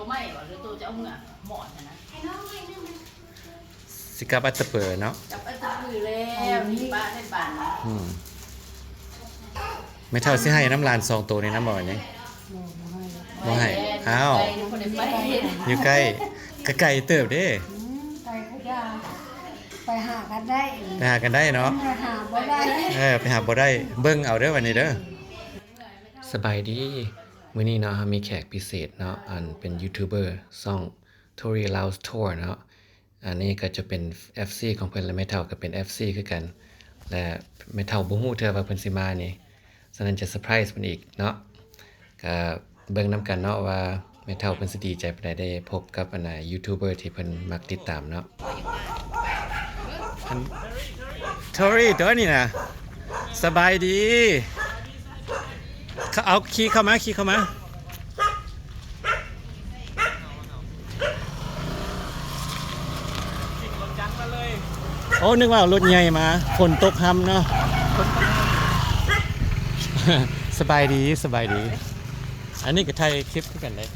ໄມ້ບໍ່ ຫຼືໂຕຈະເອົາເມືອໝອດຫັ້ນນະ? ຊິກັບອັດຕະປືເນາະ ກັບອັດຕະປືແລ້ວ ນີ້ປະໄດ້ບາດນີ້. ອືມ ແມ່ເຖົ້າຊິໃຫ້ນຳຫຼານສອງໂຕນີ້ນຳບໍ່ນີ້? ບໍ່ ບໍ່ໃຫ້ ບໍ່ໃຫ້. ອ້າວ ຢູ່ໃກ້ ກະໄກເຕີບເດ້. ອືມ ໄກກະຢ່າ ໄປຫາກັນໄດ້ ໄປຫາກັນໄດ້ເນາະ ໄປຫາບໍ່ໄດ້. ເອີ ໄປຫາບໍ່ໄດ້ ເບິ່ງເອົາເດີ ບາດນີ້ເດີ. ສະບາຍດີ ມື້ນີ້ເນາະ ເຮົາມີແຂກພິເສດເນາະ ອັນເປັນຢູທູບເບີຊ່ອງ Tori Laos Tour ເນາະ. ອັນນີ້ກໍຈະເປັນເອັຟຊີຂອງເພິ່ນ ແລະ ແມ່ເຖົ້າກໍເປັນເອັຟຊີຄືກັນ ແລະ ແມ່ເຖົ້າບໍ່ຮູ້ເທື່ອວ່າເພິ່ນຊິມານີ້ ສະນັ້ນຈະເຊີໄພຣສ໌ເພິ່ນອີກເນາະ. ກໍເບິ່ງນຳກັນເນາະວ່າແມ່ເຖົ້າເພິ່ນຊິດີໃຈປານໃດ ໄດ້ພົບກັບອັນນ່າຢູທູບເບີທີ່ເພິ່ນມັກຕິດຕາມເນາະ. ອັນ ໂທຣີ ຕົວນີ້ນະ ສະບາຍດີ. ເຂົ້າ ເອົາ ຂີ່ເຂົ້າມາ ຂີ່ເຂົ້າມາ. ໂອ້ ນຶກວ່າລົດໃຫຍ່ມາ ຝົນຕົກຮຳເນາະ. ສະບາຍດີ ສະບາຍດີ. ອັນນີ້ກໍຖ່າຍຄລິບຄືກັນເດ້.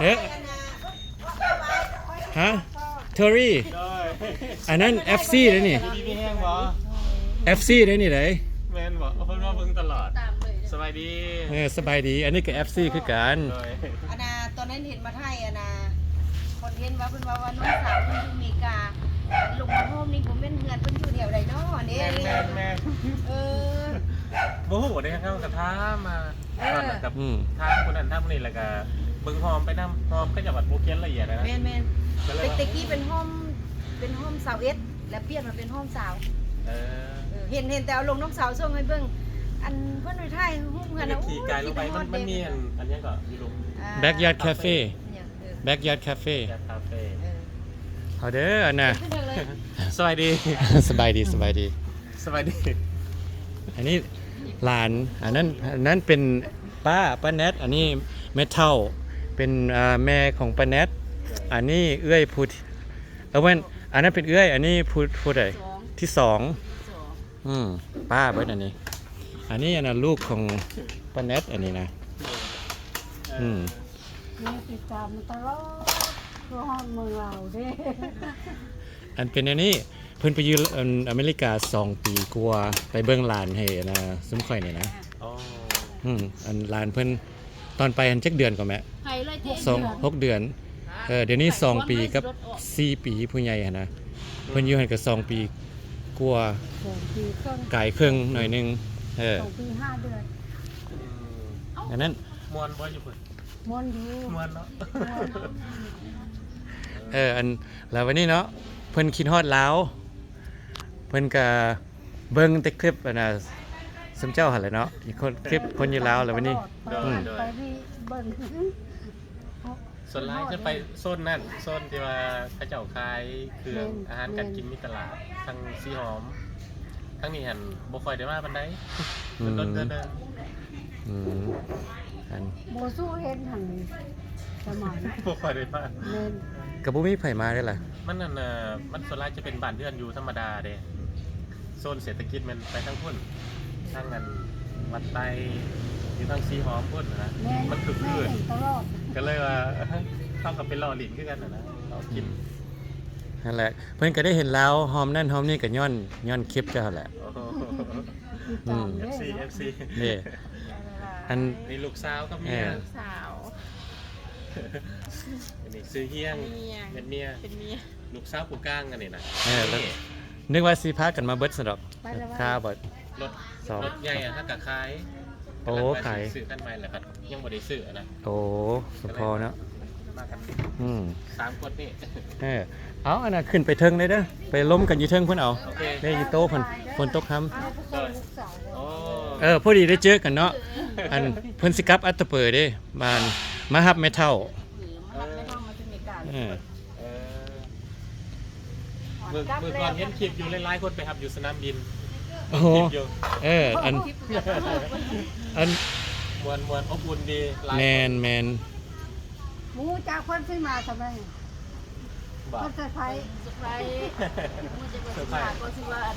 ເອີ ຮະ ໂທຣີ ໂດຍ ອັນນັ້ນເອັຟຊີເດ້ນີ້. ຢູ່ດີມີແຮງບໍ່? ເອັຟຊີເດ້ນີ້ໃດ໋. ແມ່ນບໍ່? ເພິ່ນມາເບິ່ງຕະຫຼອດ. ສະບາຍດີ. ເອີ ສະບາຍດີ. ອັນນີ້ກໍເອັຟຊີຄືກັນ. ໂດຍ ອັນນ່າ ຕອນນັ້ນເຫັນມາຖ່າຍອັນນ່າ ຄອນເທັນວ່າ ເພິ່ນວ່າ ວ່ານ້ອງສາວເພິ່ນຢູ່ເມກາ ລົງມາໂຮມນີ້ ບໍ່ແມ່ນເຮືອນເພິ່ນຢູ່ແຖວໃດເນາະ ອັນນີ້. ແມ່ນໆໆ. ເອີ ບໍ່ຮູ້ເດ້ ເຮົາກໍຖາມມາ. ເອີ ແລ້ວກໍ ອືມ ຖາມຄົນນັ້ນຖາມຄົນນີ້ ແລ້ວກໍເບິ່ງຮ່ອມໄປນຳ ຮ່ອມເຂົາເຈົ້າບັດບໍ່ຂຽນລະອຽດນະ. ແມ່ນໆ ກໍເລີຍວ່າ ແຕ່ ແຕ່ກີ້ເປັນຮ່ອມ ເປັນຮ່ອມຊາວເອັດ ແລ້ວປ່ຽນມາເປັນຮ່ອມຊາວ. ເອີ ເອີ ເຫັນ ເຫັນແຕ່ເອົາລົງ ນ້ອງສາວສົ່ງໃຫ້ເບິ່ງ ອັນເພິ່ນໄປຖ່າຍຮູບເຮືອນນະ. ໂອ້ຍ ຂີ່ກາຍລົງໄປ ມັນ ມັນມີອັນ ອັນຫຍັງກໍຢູ່ລົງ ອ່າ Backyard Cafe. ຫຍັງ ເອີ Backyard Cafe. Backyard Cafe. ເອີ ເອົາເດີ ອັນນ່າ ສະບາຍດີ ສະບາຍດີ ສະບາຍດີ ສະບາຍດີ. ອັນນີ້ຫຼານ ອັນນັ້ນ ອັນນັ້ນເປັນປ້າ ປ້າແນັດ. ອັນນີ້ແມ່ເຖົ້າ ເປັນ ເອີ ແມ່ຂອງປ້າແນັດ. ອັນນີ້ເອື້ອຍຜູ້ ເອີ ແມ່ນ ອັນນັ້ນເປັນເອື້ອຍ ອັນນີ້ຜູ້ ຜູ້ໃດ? ທີສອງ. ອືມ ປ້າເບິດອັນນີ້. ອັນນີ້ອັນນ່າ ລູກຂອງປ້າແນັດ ອັນນີ້ນະ. ອືມ ນີ້ຕິດຕາມມາຕະຫຼອດ ຄືຮອດເມືອງລາວເດ້. ອັນເປັນແນວນີ້ ເພິ່ນໄປຢູ່ ອັນ ອາເມລິກາສອງປີກວ່າ ໄປເບິ່ງຫຼານໃຫ້ ອັນນ່າ ຊຸມຂ້ອຍນີ້ນະ. ອໍ ອືມ ອັນຫຼານເພິ່ນ ຕອນໄປຫັ້ນຈັກເດືອນກໍແມ່? ໄປເລີຍເຈັດ ສອງ ເດືອນ ຫົກເດືອນ. ເອີ ດຽວນີ້ສອງປີກັບສີ່ປີ ຜູ້ໃຫຍ່ຫັ້ນນະ. ອືມ ເພິ່ນຢູ່ຫັ້ນກໍສອງປີກວ່າ ສອງປີເຄິ່ງ ກາຍເຄິ່ງໜ້ອຍໜຶ່ງ. ເອີ ສອງປີຫ້າເດືອນ. ອືມ ອັນນັ້ນ ມ່ວນບໍ່ຢູ່ພຸ້ນ? ມ່ວນຢູ່ ມ່ວນເນາະ. ເອີ ອັນ ແລ້ວວັນນີ້ເນາະ ເພິ່ນຄິດຮອດລາວ ເພິ່ນກະເບິ່ງແຕ່ຄລິບ ອັນນ່າ ຊຸມເຈົ້າຫັ້ນແຫຼະເນາະ ຄົນ ຄລິບຄົນຢູ່ລາວ. ແລ້ວວັນນີ້ ໂດຍ ອືມ ໂດຍ ໄປນີ້ເບິ່ງ ສ່ວນຫຼາຍຈະໄປໂຊນນັ້ນ ໂຊນທີ່ວ່າເຂົາເຈົ້າຂາຍເຄື່ອງ ແມ່ນ ອາຫານການກິນ ແມ່ນ ມີຕະຫຼາດ ທາງສີຫອມ ທາງນີ້ຫັ້ນບໍ່ຄ່ອຍໄດ້ມາປານໃດ. ອືມ ດົນໆເທື່ອໜຶ່ງ. ອືມ ອັນ ບໍ່ສູ້ເຫັນຫັ້ນສະໝັຍ ບໍ່ຄ່ອຍໄດ້ມາ. ແມ່ນ ກໍບໍ່ມີໃຜມາເດ້ລະ. ມັນ ອັນ ເອີ ມັນສ່ວນຫຼາຍຈະເປັນບ້ານເຮືອນຢູ່ທຳມະດາເດ້. ໂຊນເສດຖະກິດແມ່ນໄປທາງພຸ້ນ ທາງອັນວັດໄຕ ຢູ່ທາງສີຫອມພຸ້ນນະ. ແມ່ນ ມັນຄຶກຄື້ນ ແມ່ນຕະຫຼອດ ກໍເລີຍວ່າ ເຮົາກໍໄປລໍ້ຫຼິ້ນຄືກັນນະ ເຮົາກິນ. ອືມ ຫັ້ນແຫຼະ ເພິ່ນກໍໄດ້ເຫັນລາວ ຮອມນັ້ນຮອມນີ້ ກໍຍ້ອນ ຍ້ອນຄລິບເຈົ້າຫັ້ນແຫຼະ. ໂອ້ໂຫ ອືມ ເອັຟຊີ ເອັຟຊີ ເດ້. ອັນນີ້ລູກສາວກັບເມຍ ເອີ ລູກສາວ ອັນນີ້ຊື່ຮຽງ ເມຍ ເປັນເມຍ ເປັນເມຍ ລູກສາວຜູ້ກາງອັນນີ້ນະ. ເອີ ແລ້ວ ນີ້ ນຶກວ່າຊິພາກັນມາເບິດຊັ້ນດອກ ໄປແລ້ວ ຄາເບິດ ລົດ ສອງ ລົດໃຫຍ່ ອ່າ ຫາກະຂາຍ. ໂອ້ ຂາຍ ຊື້ຄັນໃໝ່ແລ້ວກໍຍັງບໍ່ໄດ້ຊື້ນະ. ໂອ້ ສົມພໍເນາະ ມາກັນ ອືມ ສາມຄົນນີ້. ເອີ ເອົາ ອັນນັ້ນຂຶ້ນໄປເທິງເລີຍເດີ ໄປລົມກັນຢູ່ເທິງພຸ້ນເອົາ. ໂອເຄ ນີ້ຢູ່ໂຕະພຸ້ນ ຝົນຕົກຮຳ. ໂອ້ ເອີ ພໍດີໄດ້ເຈີກັນເນາະ. ອັນເພິ່ນຊິກັບອັດຕະປືເດ້ ມາ ມາຮັບແມ່ເຖົ້າ. ເອີ ມາຮັບແມ່ເຖົ້າມາຈາກເມກາ. ເອີ ເອີ ມື້ ມື້ກ່ອນເຫັນຄລິບຢູ່ ຫຼາຍໆຄົນໄປຮັບຢູ່ສະໜາມບິນ. ໂອ້ໂຫ ເອີ ອັນ ອັນ ມ່ວນໆ ອົບອຸ່ນດີ. ຫຼາຍ ແມ່ນໆ ໝູ່ຈັກເພິ່ນຊິມາຊະແມ່. ບໍ່ ເພິ່ນເຊີໄພຣສ໌ ເຊີໄພຣສ໌ ໝູ່ຈັກເພິ່ນຊິມາ ເຊີໄພຣສ໌ ກໍຊິວ່າອັນ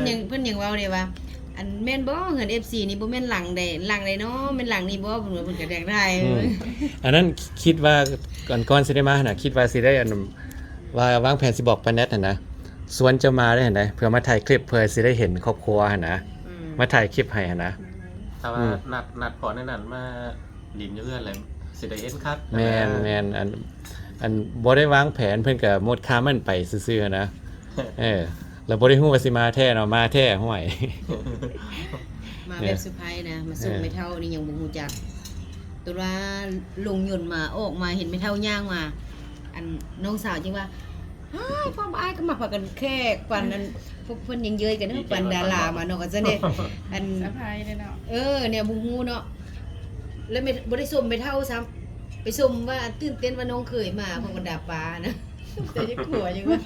ນຍັງ ເພິ່ນຍັງເວົ້າເດ້ວ່າ ອັນ ແມ່ນບໍ່ເຮືອນເອັຟຊີນີ້ ບໍ່ແມ່ນຫຼັງໃດ ຫຼັງໃດເນາະ ແມ່ນຫຼັງນີ້ບໍ່ ເພິ່ນວ່າ ເພິ່ນກໍຢາກຖ່າຍ ອືມ ອັນນັ້ນຄິດວ່າ ກ່ອນ ກ່ອນຊິໄດ້ມາຫັ້ນນະ ຄິດວ່າຊິໄດ້ ອັນ ວ່າວາງແຜນຊິບອກປ້າແນດຫັ້ນນະ ຊວນເຈົ້າມາເດ້ຫັ້ນນະ ເພື່ອມາຖ່າຍຄລິບ ເພື່ອຊິໄດ້ເຫັນຄອບຄົວຫັ້ນນະ ອືມ ມາຖ່າຍຄລິບໃຫ້ຫັ້ນນະ ຖ້າວ່າ ອືມ ນັດ ນັດພໍໃນນັ້ນມາຫຼິ້ນຢູ່ເຮືອນແຫຼະ ຊິໄດ້ເຫັນຄັກ ແມ່ນ ແມ່ນ ອັນ ອັນບໍ່ໄດ້ວາງແຜນ ເພິ່ນກໍມົດຄາມັນໄປຊື່ໆນະ ເອີ ແລ້ວບໍ່ໄດ້ຮູ້ວ່າຊິມາແທ້ເນາະ ມາແທ້ ຫ້ວຍ ມາແບບເຊີໄພນະ ມາສົ່ງ ເອີ ແມ່ເຖົ້ານີ້ຍັງບໍ່ຮູ້ຈັກ ຕົວວ່າລົງຍົນມາ ອອກມາເຫັນແມ່ເຖົ້າຍ່າງມາ ອັນ ນ້ອງສາວຈຶ່ງວ່າ ອ້າຍ ພໍ່ອ້າຍກໍມາ ພາກັນແຂກ ປານອັນ ພວກເພິ່ນຍັງເຍີ້ຍກັນເນາະ ປານດາລາມາເນາະ ກໍຊັ້ນເດ້ ອັນ ສະພາຍເດ້ເນາະ ເອີ ແນວບໍ່ຮູ້ເນາະ ແລ້ວແມ່ ບໍ່ໄດ້ຊົມແມ່ເຖົ້າຊ້ຳ ໄປຊົມວ່າຕື່ນເຕັ້ນວ່ານ້ອງເຂີຍມາ ເພາະບັນດາປ້ານະ ແຕ່ຢ່າກົວ ຍັງວ່າ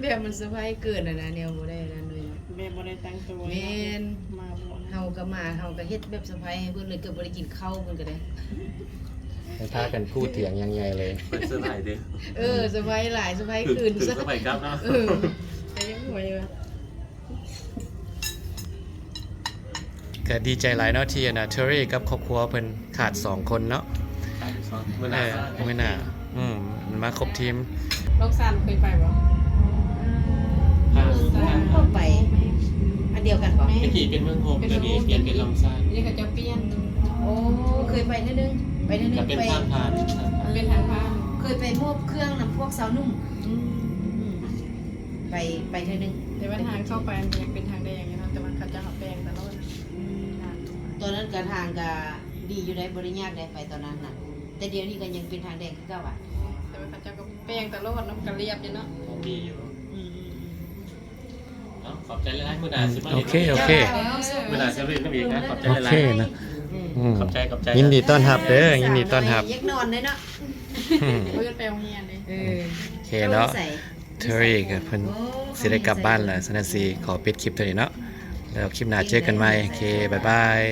ແບບມັນເຊີໄພເກີນຫັ້ນນະ ແນວບໍ່ໄດ້ນັ້ນເລີຍ ແມ່ບໍ່ໄດ້ຕັ້ງໂຕ ແມ່ນ ມາບໍ່ ເຮົາກໍມາ ເຮົາກໍເຮັດແບບເຊີໄພໃຫ້ເພິ່ນເລີຍ ເກືອບບໍ່ໄດ້ກິນເຂົ້າເພິ່ນກໍໄດ້ ໃຫ້ພາກັນກູ້ຖຽງຢ່າງໃຫຍ່ເລີຍ ເພິ່ນເຊີໄພເດ້ ເອີ ເຊີໄພຫຼາຍ ເຊີໄພຄືນ ຖືກເຊີໄພກັບເນາະ ເອີ ກໍຍັງຫົວຢູ່ ກໍດີໃຈຫຼາຍເນາະ ທີ່ອັນນະ ເທີຣີກັບຄອບຄົວເພິ່ນຂາດສອງຄົນເນາະ ມື້ໜ້າ ເອີ ມື້ໜ້າ ອືມ ມາຄົບທີມ ໂລກສັນເຄີຍໄປບໍ່? ອືມ ເຄີຍໄປ ອັນດຽວກັນບໍ່? ແມ່ນ ແຕ່ກີ້ເປັນເມືອງໂຮມ ແຕ່ກີ້ປ່ຽນເປັນລອງຊານ ດຽວເຂົາເຈົ້າປ່ຽນ ໂອ້ ເຄີຍໄປເທື່ອໜຶ່ງ ໄປເທື່ອໜຶ່ງ ກໍເປັນທາງຜ່ານ ເປັນທາງຜ່ານ ເຄີຍໄປມອບເຄື່ອງນຳພວກຊາວໜຸ່ມ ອືມ ໄປ ໄປເທື່ອໜຶ່ງ ແຕ່ວ່າທາງເຂົ້າໄປມັນຍັງເປັນທາງແດງຢູ່ເນາະ ແຕ່ວ່າເຂົາເຈົ້າເອົາແປງຕະຫຼອດ ອືມ ຕອນນັ້ນກະທາງກະ ດີຢູ່ໄດ໋ ບໍ່ໄດ້ຍາກໄດ໋ ໄປຕອນນັ້ນນະ ແຕ່ດຽວນີ້ກໍຍັງເປັນທາງແດງຄືເກົ່າອະ. ແຕ່ວ່າເຂົາເຈົ້າກໍແປງຕະຫຼອດເນາະ ມັນກໍລຽບຢູ່ເນາະ. ມີຢູ່. ອືມໆໆ ເນາະ ຂອບໃຈຫຼາຍໆ ມື້ໜ້າຊິມາ ອືມ ຫຼິ້ນ ໂອເຄ ນຳອີກ ໂອເຄ ເນາະ ມື້ໜ້າຊິມາຫຼິ້ນນຳອີກນະ. ຂອບໃຈຫຼາຍໆ ໂອເຄນະ ອືມ ຂອບໃຈ ຂອບໃຈ ຍິນດີຕ້ອນຮັບເດີ ຍິນດີຕ້ອນຮັບ. ຢາກນອນເດ້ເນາະ ອືມ ເພິ່ນໄປໂຮງຮຽນເດ້. ເອີ ໂອເຄເນາະ ເທີຣີກໍເພິ່ນ ໂອ້ ຊິໄດ້ກັບບ້ານແລ້ວ ສະນັ້ນຊິຂໍປິດຄລິບເທົ່ານີ້ເນາະ ແລ້ວຄລິບໜ້າເຈີກັນໃໝ່. ໂອເຄ ບາຍບາຍ.